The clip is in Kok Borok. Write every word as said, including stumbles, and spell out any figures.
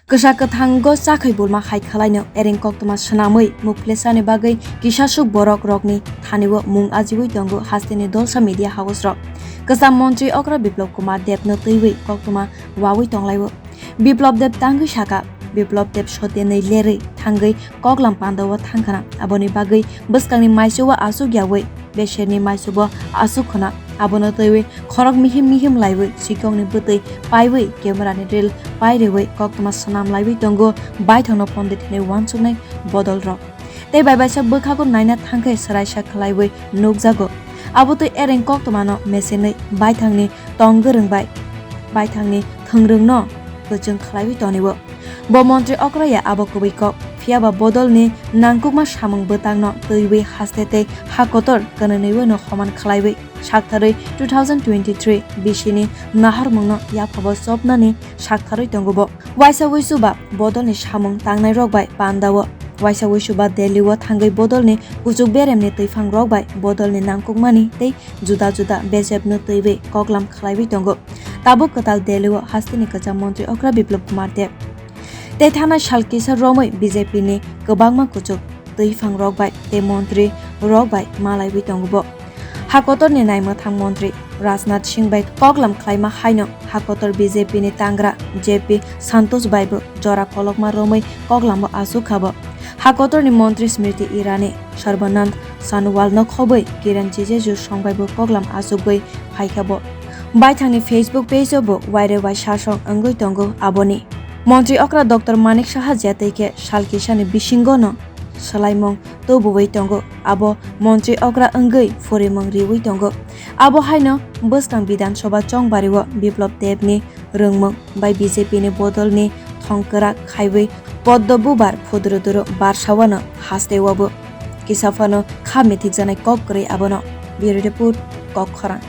Kwsa kwthango chakhwi bulma hai khwlaino ereng koktwma swnamwi mukphlesani bagwi kisasuk borok rokni thanio mung ajiwi tongo hasteni dolsa media house rok. Kwcham montri okra Biplab Kumar Debno twiwi koktwma wawi tonglaio. Biplab Deb tangwi saka, Biplab Deb sotenwi lerwi thangwi koklam pandao thangkhana, aboni bagwi bwskangni maichwio aswk yawi beserni maichwio aswk khwna. Abono twiwi khorok mihim mihim laiwi sikokni bwtwi paiwi camera ni reel pairewi koktwma swnam laiwi tongo baithangno pondit hinwi uansuknai bodol rok. Tei bai baisa bwkhago naina thangkhe swraisa khwlaiwi nukjago. Abo twi ereng koktwmano mesenwi baithangni tong gwrwng bai baithangni thwngrwngno kwchwng khwlaiwi tonio. Bo montri okraya abo kubui kok, phiyaba bodolni nangkukma samung bwtangno twiwi haste tei ha kotor kwnwnwiwino homan khwlaiwi saktharwi two thousand twenty-three bisini naharmungno yaphabo chopnani saktharwi tongo bo. Waisa uisuba bodolni samung tangnairok bai pandao. Waisa uisuba Delhi-o thangwi bodolni kuchuk beremni twiphang rok bai bodolni nangkukmani tei juda juda bejepno twiwi koklam khwlaiwi tongo. Tabuk kwtal Delhi-o hasteni kwcham montri okra Biplab Kumar Deb. Tei thanai sal kisa romwi B J P ni kwbangma kuchuk twiphang rok bai tei montri rok bai malaiwi tongo bo. Hakotorni naimwthang montri Rajnath Singh bai koklam khlaima haino hakotor B J P ni tangra J P Santosh bai bo jora kolokma romwi koklamo aswk kha bo. Hakotorni montri Smriti Irani, Sarbanand Sonowal no khobwi Kiren Rijiju song bai bo koklam aswkgwi phaikha bo. Baithangni Facebook page o bo waire wai sasong wngwi tongo aboni. Montri okra Doctor Manik Saha je twi khe sal kisani bisingo no swlaimung tubuwi tongo. Abo montri okra wngwi phurimung riwi tongo. Abo haino bwskang Bidhan Sabha chongbario Biplab Debni rwngmung bai B J P ni bodolni thong kwrak khaiwi poddo bubar phudru duru barsawano hasteo bo kisa phano kha mithikjaknai kok kwrwi abono. Bureau Report, Kokkhorang.